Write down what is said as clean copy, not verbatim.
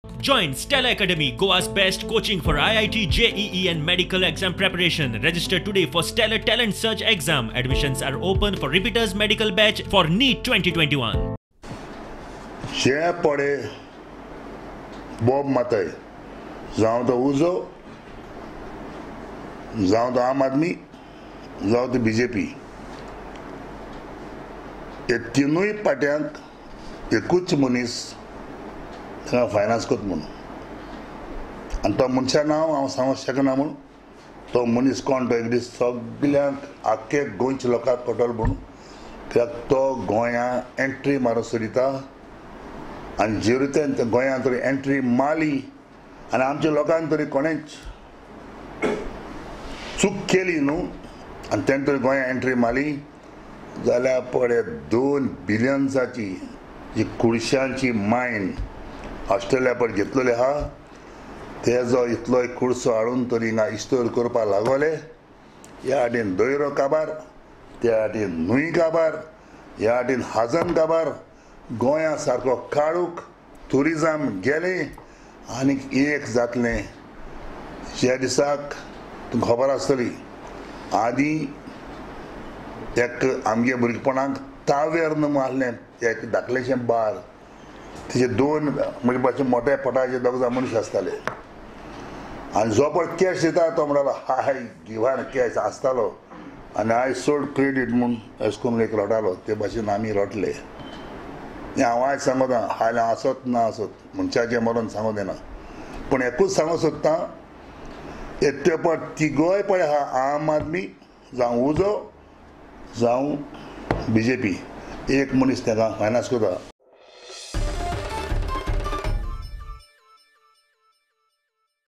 Join Stella Academy, Goa's best coaching for IIT, JEE and medical exam preparation. Register today for Stellar Talent Search exam. Admissions are open for repeaters medical batch for NEET 2021. जे पडे बोब माताय जावं तो उजो, जावं तो आम आदमी, जावं तो बीजेपी, हे तिनूय पाट्यांक एकूच मनीस तांकां फायनान्स करता म्हणून. आनी तो मनशा नांव हांव सांगूंक शकना म्हूण, तो मनीस कोण तो एक दीस सगल्यांक आख्खे गोंयच्या लोकांक कळटलो म्हणून, कित्याक तो गोंया एंट्री मारूंक सोदिता. आनी जे रितीन गोंयांत तरी एंट्री मारली आनी आमच्या लोकांक तरी कोणेंच चूक केली न्हू, आनी तेणें तरी गोंया एंट्री मारली जाल्यार पळय 2 बिलियन्साची जी कुडशांची मायन ऑस्ट्रेलिया पळय घेतलेली आहा, तेजो इतलोय कुडसो हाडून तरी हिंगा इस्टोर करपाक लागोले. ह्या हाटीन दोयरो काबार, त्या हाटीन न्हूंय काबार, ह्या हाटीन हाजन काबार, गोंया सारको काळूक ट्युरिजम गेलें आनीक एक जातलें. ज्या दिसाक तुमकां खबर आसतली, आदीं एक आमगे भुरगेपणाक तावेर्न म्हूण आसलें एक धाकलेशें बार, तेजे 2 म्हणजे भाशेन मोठ्या पोटाचे दोग जाण मनीस आसताले. आनी जो पळय कॅश दिता तो म्हणटालो हाय गिवान कॅश आसतालो, आनी I sold credit म्हूण अशें करून एक रडटालो. ते भाशेन आमी रडले. हांव आयज सांगता हाल आसत ना आसत मनशाचें मरण सांगूंक येना, पूण एकूच सांगूंक सोदता, ते पळय तिगोय पळय आहा आम आदमी जावं उजो जावं बीजेपी, एक मनीस ताका फायनान्स करता.